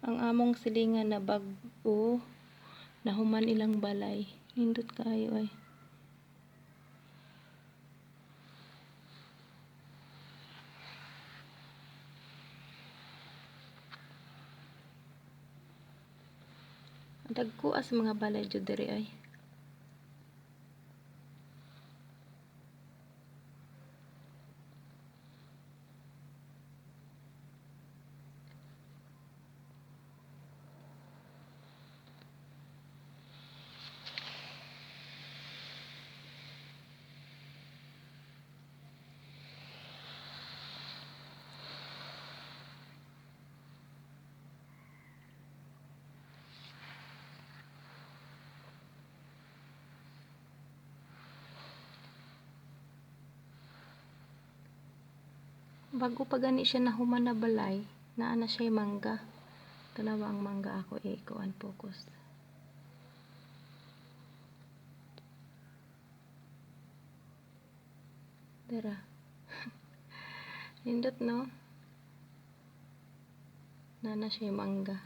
Ang among silingan na bag-o nahuman ilang balay. Nindot kaayo ay. Dagko as mga balay jud diri ay. Bago pa gani siya nahuman na balay, naa na siya mangga. Tanawa ang mangga, ako eh, kuan, focus. Dara. Nindot, no? Naa na siya mangga.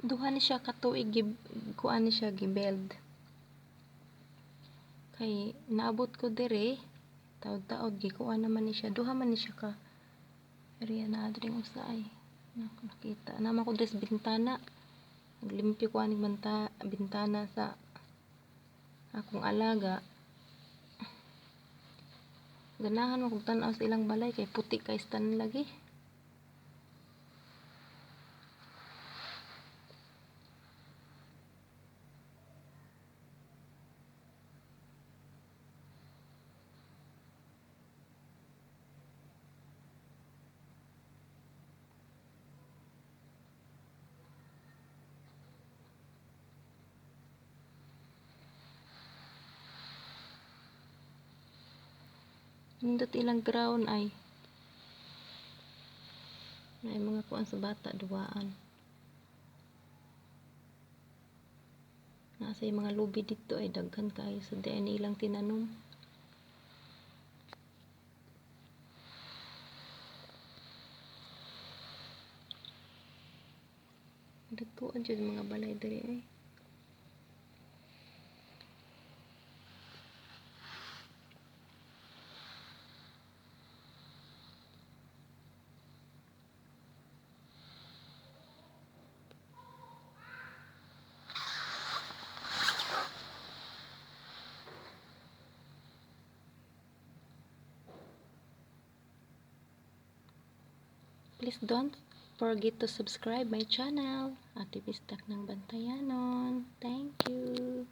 Duha ni siya ka tuig kuan ni siya gibuild. Kay naabot ko dire, taod-taod gikuan naman ni siya. Duha man ni siya ka area na adring usa ay. Nakita naman ko diri sa bintana. Naglimpyo ko aning bintana sa akong alaga. Ganahan mo kog tan-aw sa ilang balay kay puti kay stan lagi. Nindot ilang ground ay. Naay mga kuan sa bata duwaan. Naa say mga lubi didto ay, daghan kaayo sa diay ilang tinanom. Dagkuan jud mga balay diri ay. Please don't forget to subscribe my channel, Ate Bisdak ng Bantayanon. Thank you.